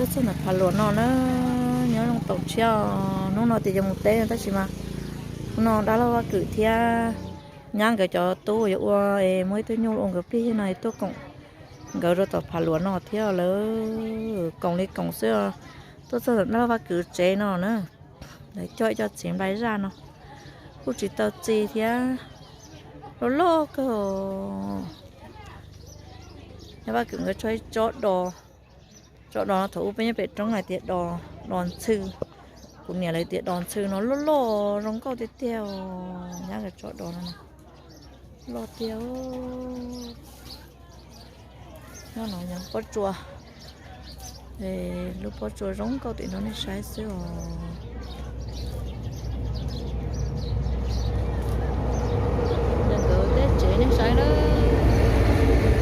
Txog ntawm Phav Luam no na, nyob zoo taus tshiab os. Hnub no tias yuav mus teb tab sis mas hnub no dab laug Vaj Kwm thiab nyab nkawd cov tub yuav ua, muaj ib tug nyuj ua nkawd plig no tuaj koom nkawd rau tom Phav Luam no thiab lawv koom li koom xwb os. Tuaj txog ntawm dab laug Vaj Kwm tsev no na, lawv coj ib co txiv nplai zaj no kuj tsis tau txi thiab, loj loj kawg. Nyab Vaj Kwm nkawd tso ib tsob dos, tsob dos no thaum ub peb nyob pem roob hais tias dos, dos ntxhw. Kuv niam lawv tias dos ntxhw no loj loj zoo nkauj tiag tiag os. Nyab nkawd tsob dos no loj tiag. Nyob no yog pob tsuas, lub pob tsuas zoo nkauj tim no nej saib xwb os. Nyob nkawd tej tsev nej saib na,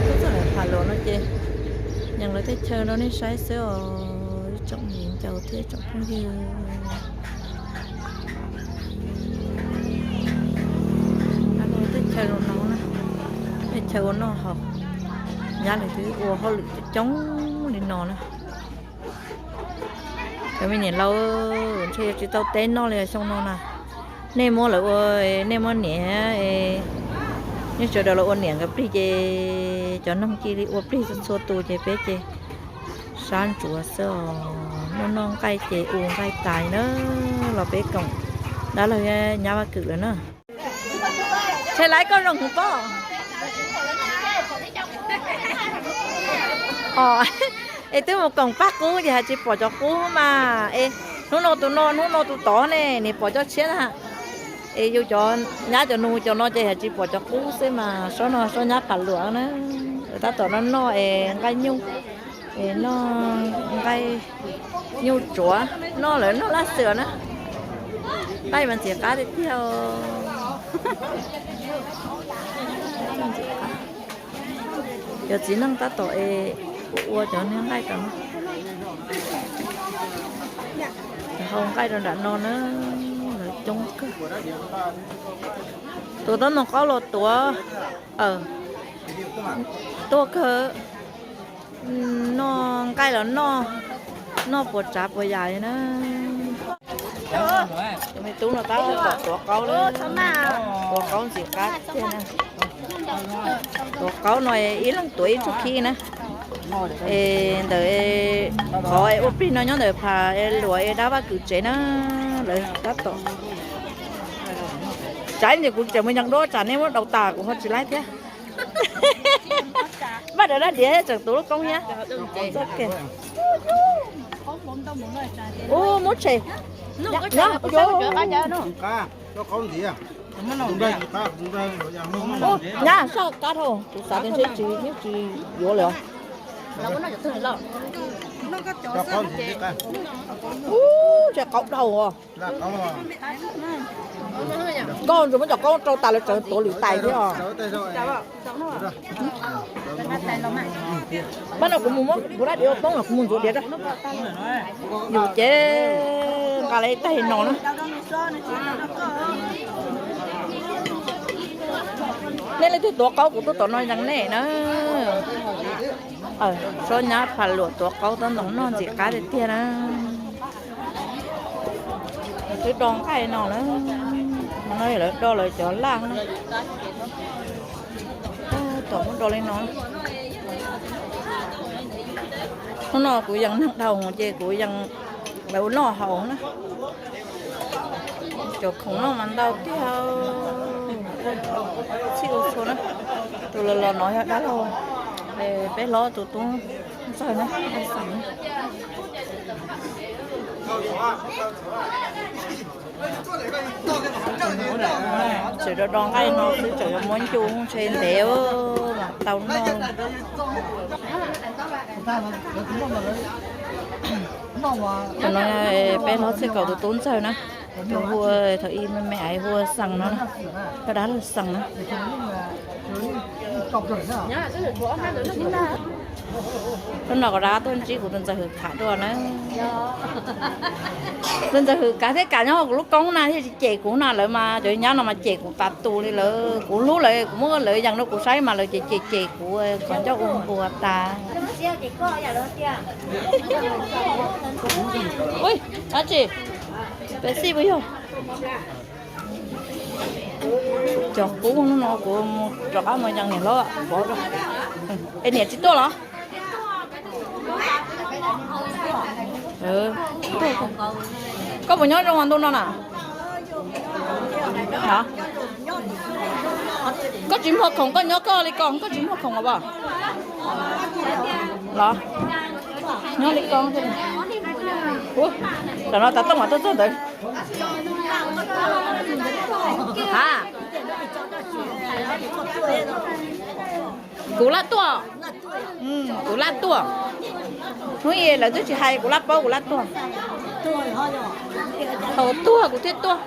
tuaj txog ntawm Phav Luam no ces nyob lawv tej chaw rau nej saib xwb os. Ib tsoom viv ncaus thiab tsoom phooj ywg, tej chaw zoo no na, tej chaw ua noj haus, nyab lawv twb ua hauj lwm coob coob li no na. Cov me niam laus, ntshe yuav tsis tau teb noj li xyoo no na. Nej muab lawv ua, nej muab niam, nej sawv daws los ua niam nkawd plig ces cov noog cia li ua plig txhua txhua tus ces peb ces sab ntsuav xwb os. Noj noj nqaij ces ua nqaij tas na, los peb koom dab laug nyab Vaj Kwm lawm na. Ntshe laib koj zoo hwv pob. Es twb mus koom paj qub ces hais tsis pom cov qub mas es hnub no tus no hnub no tus tod ne, nim pom cov tshiab na. Es yus cov nyab cov nus cov no ces hais tsis pom cov qub xwb mas, sob no sob nyab Phav Luam na. Tab tom no noj es nqaij nyuj, es noj nqaij nyuj tsuav, noj lawv noj laj xwm na. Nqaij mas ntxim qab tiag tiag. Cov txiv neej tab tom es ua cov niag nqaij tom no, hau nqaij rau nram no na, lawv coob kawg. Tuav tab noj qaub los tuav, tuaj kawg. Noj nqaij los noj, noj puas tsav puas yam li na. Tus me tub no tab tom tuav qaub, tuav qaub ntxim qab tiag na. Tuav qaub no ib leeg tuav ib tsuj khib na. Es ntawm qhov ua plig no nyob ntawm Phav Luam es dab Vaj Kwm tsev na, lawv tab tom. Tsam ntsis kuv tseem mus nyees duab tsam nej muab daus tas kuv ho tsis laib thiab. Npaj dab diav tseem tuav lub koob thiab. Ub, muab tshem. Nyab, soj qab dhau, kuv xav tias ntshe tsis, yeej tsis yuav lawm os. Ub, ntshe qaub dhau os. Koj ntsuas muab cov qaub rau tas lawv tseem tuav lwm tais thiab os. Pab no kuv mus muab kuv dab diav ua poob los kuv mus ntxuav diav. Yus ces nqa lawv ib taig no na. Nej leej twg tuav qaub kuv tuaj tom no yees nej na. Sob nyab Phav Luam tuav qaub tab ntoo noj ntxim qab tiag tiag na. Twb do nqaij no na, no lawv do lawv cov laj na. Tom muab do li no. Hnub no kuv yees neeg dhau ces kuv yees lawv ua noj haus na. Cov khoom noj mas ntau tiag, txhij ua txhua na. Tus los los no yog dab laug, peb hlob tus tub ntxawg na, xeem. Tseem do do nqaij no xwb tseem yuav muab ncu ntshe ntev mas tau noj. Tus no peb hlob txij kaum tus tub ntxawg na, tus hu thaum ub me me ais hu ua Xeem no, yog dab laug Xeem na. Hnub no kuv rov qab tuaj ntsib kuv tus ntxawg Hwm Tham dua na. Tus ntxawg Hwm kav thiab kav nyob hauv kuv lub koob na thiaj tsis cem kuv na, lawv mas cov nyab no mas cem kuv tas tus li lawm. Kuv hlub lawv, kuv muab lawv yees rau kuv saib mas lawv cem cem cem kuv kom ncauj ua npua tas. Ui, dab tsi? Peb xij puas yog? Cov qub hnub no kuv mus rov qab mus yees niam hlob pov rau. Es niam tsis tuaj los? Koj puas nyob zoo ntu no na? Koj tsis muag khoom koj nyob koj li ko, koj tsis muag khoom los as? Los nyob li ko. Tam no tav tooj mas tuaj txog ntawd. Ha, kuv laj tuaj. Kuv laj tuaj. Hnub i lawv twb tsis hais, kuv laj paub kuv laj tuaj. Thaum tuag kuv thiaj tuaj.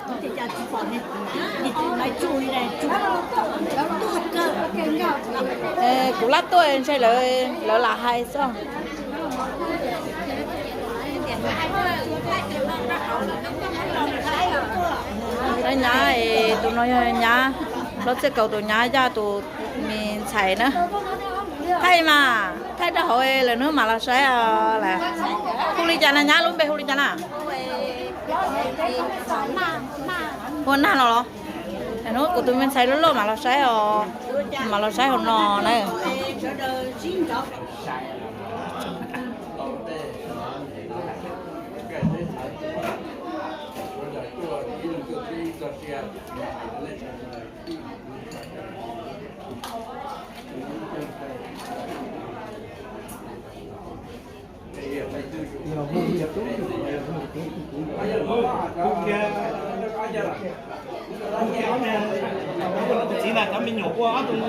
Kuv laj tuaj ntshe lawv lam hais xwb. Nyab, tus no yog nyab, Hlob Txhiaj Kaus tus nyab Yaj tus me ntxhais na. Thaij mas, thaij rau hauv lawm hnub mam los saib os. Hu li cas na nyab, lub npe hu li cas na? Hu Nag no los? Hnub kuv tus me ntxhais loj loj mam los saib os, mam los saib hauv no na. Tus txiv na, cov me nyuam ua ob tug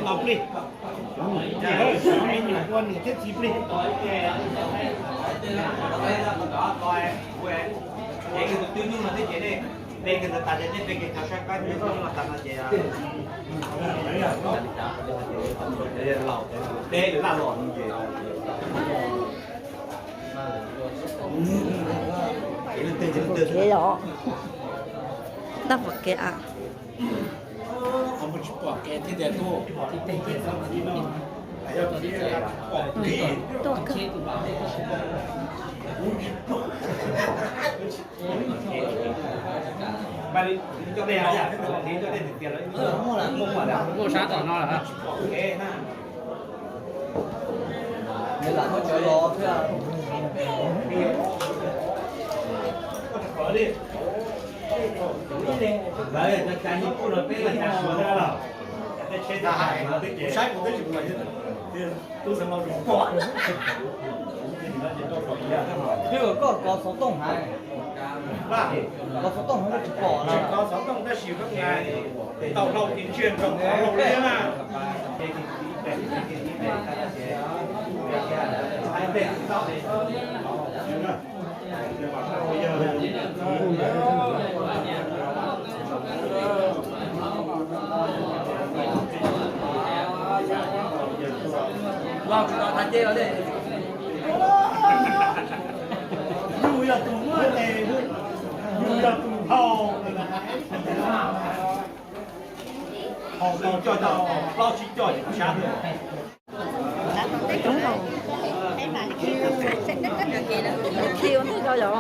tau plig, cov me nyuam ua niam thiab txiv plig. Kev los, tab pom kev a. Tuaj kawg. Muaj sab tom no lawm. Koj kov xov tooj heev, kov xov tooj heev koj tsis pom na. Kov xov tooj tab sis koj tau hlau tis ntsiag nrog kov hlau liab na. Yus yog tus muaj tes, yus yog tus hlau. Hlau tau coj tau, hlau tsis coj ces kuv sab. Coob hau. Khi ua ntej rau yom.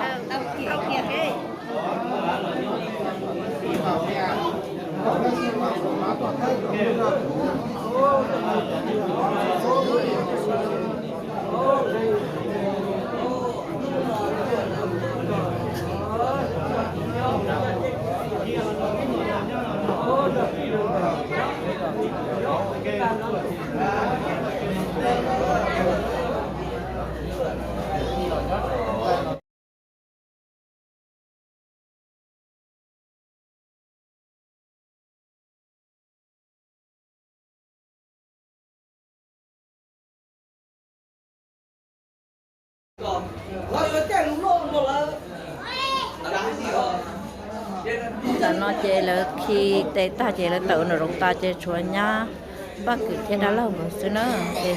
Tam no ces lawv khi tes tag ces lawv tawm nram zoov tas ces tshuav nyab Paj Kwm thiab dab laug nkawd xwb na. Ces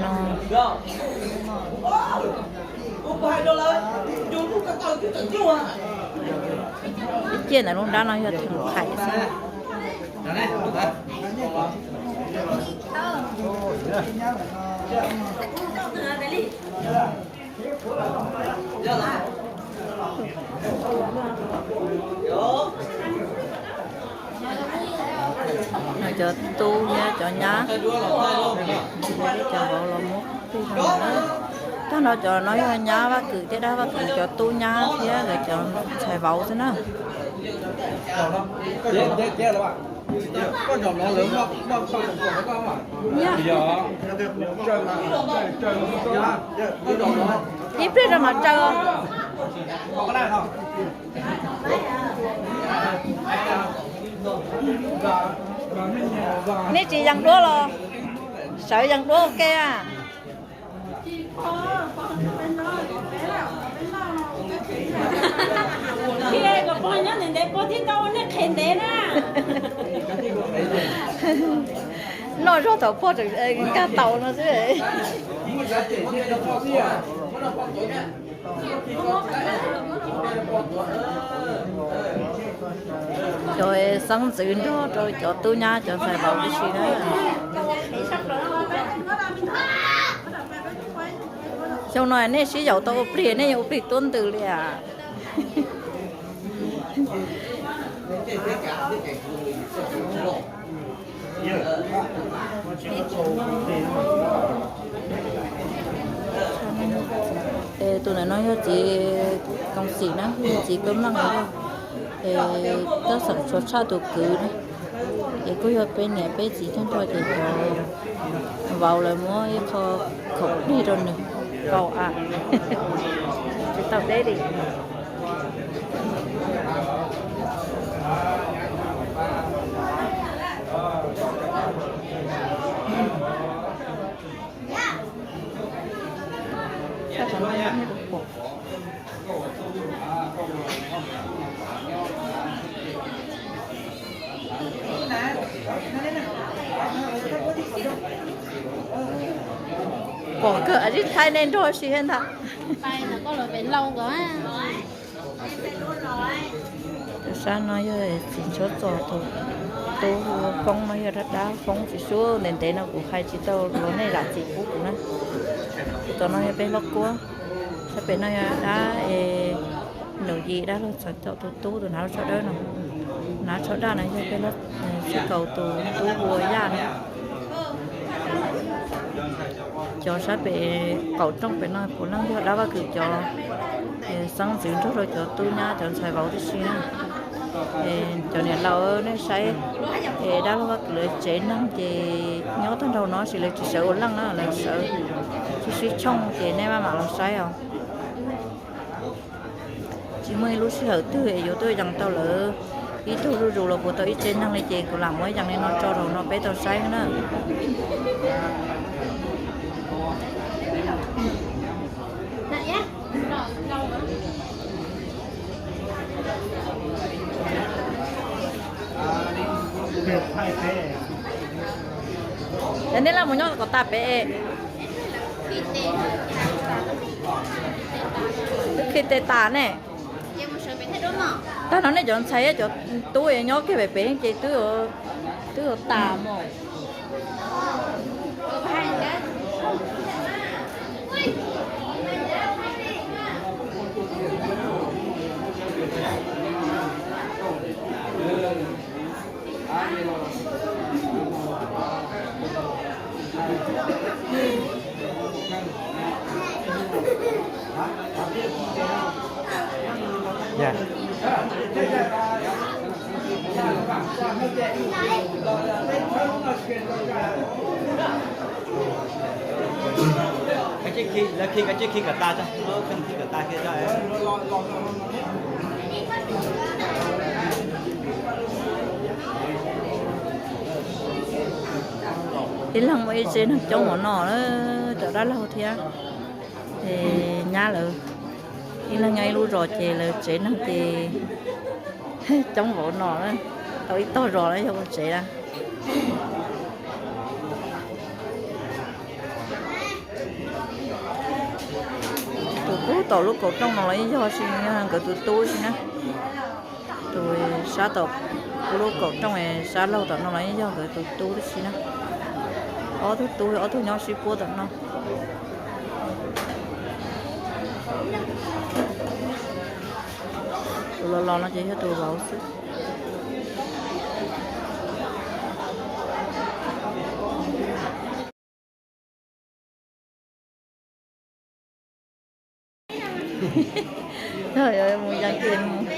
no ib ciaj ntawm lub nrab no yog theem qhaim xwb. Cov tub thiab cov nyab, cov vauv los muab plig rau na. Tag nrho cov no yog nyab Vaj Kwm thiab dab Vaj Kwm cov tub nyab thiab lawv cov ntxhais vauv xwb na. Ib pliag rau mam tsaws. Nej tsis yees duab los? Sawv yees duab ua ke a. Noj zog thaum pog tseem nkag taus no xwb. Cov xeeb ntxwv nrog rau cov tub nyab cov ntxhais vauv tib si na. Xyoo no nej sib yaum tau ua plig, nej yuav ua plig tuab ntws li as. Tus ntawm no yog txiv Koom Xim na, txiv Koob Meej yog, tab xeem tshuav tshaj tus kwv na. Ces kuj yog peb niam peb txiv tag nrho ces cov vauv lawv muab ib qho khoom plig rau nws kaus av. Tsis tau deb li. Pom kawg, zib thaib nej nrog si thiab ntag. Tus sab no yog txiv Ntshuab Txos, tus tub Foob no yog dab dab Foob. Tsis suab ntev ntev no kuv hais tsis tau los nej zam txim pub kuv na. Tus tom no yog peb hlob Kuab, sab pem no yog dab Nus Yim, dab laug Txheem Caum tus tub, tus hnav lub tsho dawb no. Hnav tsho daj no yog peb hlob Txhiv Kaus tus tub Ua Yaj no. Cov sab pem qaum rooj pem no puav leej yog dab Vaj Kwm cov xeeb ntxwv nrog rau cov tub nyab cov ntxhais vauv tib si na. Cov niam laus nej saib, dab laug Vaj Kwm lawv tsev neeg ces nyob tag nrho no sis lawv tsis sawv ua leej na, lawv sawv sib sib tshooj ces nej maj mam los saib os. Tsis muaj ib lub sij hawm twg es yuav tuaj yees tau lawv ib tug zuj zus los puas tau ib tsev neeg li ces kuv lam muab yees li no tso rau no peb tau saib na. Cov nej laj mus nyob kom tas pem. Twb khi tes tas ne. Tag no nej cov ntxhais cov tub nyob kiag pem pem ces twb yuav tas mos. Lawv khi kom tas, khi kom tas kiag. Ib leeg muaj ib tsev neeg coob hmo no na, cov dab laug thiab nyab lawv. Ib leeg nyob ib lub zos ces lawv tsev neeg ces coob vauv no na, tau ib tog zos na yog ua tsev na. Tus pub tom lub kaum rooj no los yeej yog si, yog nkawd tus tub si na. Tus sab tom lub kaum rooj sab laug tom no los yeej yog nkawd tus tub si na. Ob tug tub, ob tug nyob sib puab tom no. Tus los los no ces yog tus vauv xwb. Mus yees tes mus.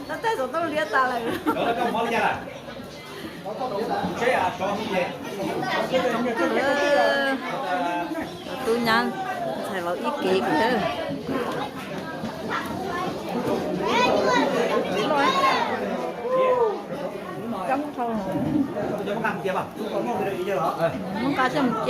Tab tais xov tooj liab tas lawm. Tub nyab ntxhais vauv ib kev kawg. Coob dhau. Muab nqa coj mus cia.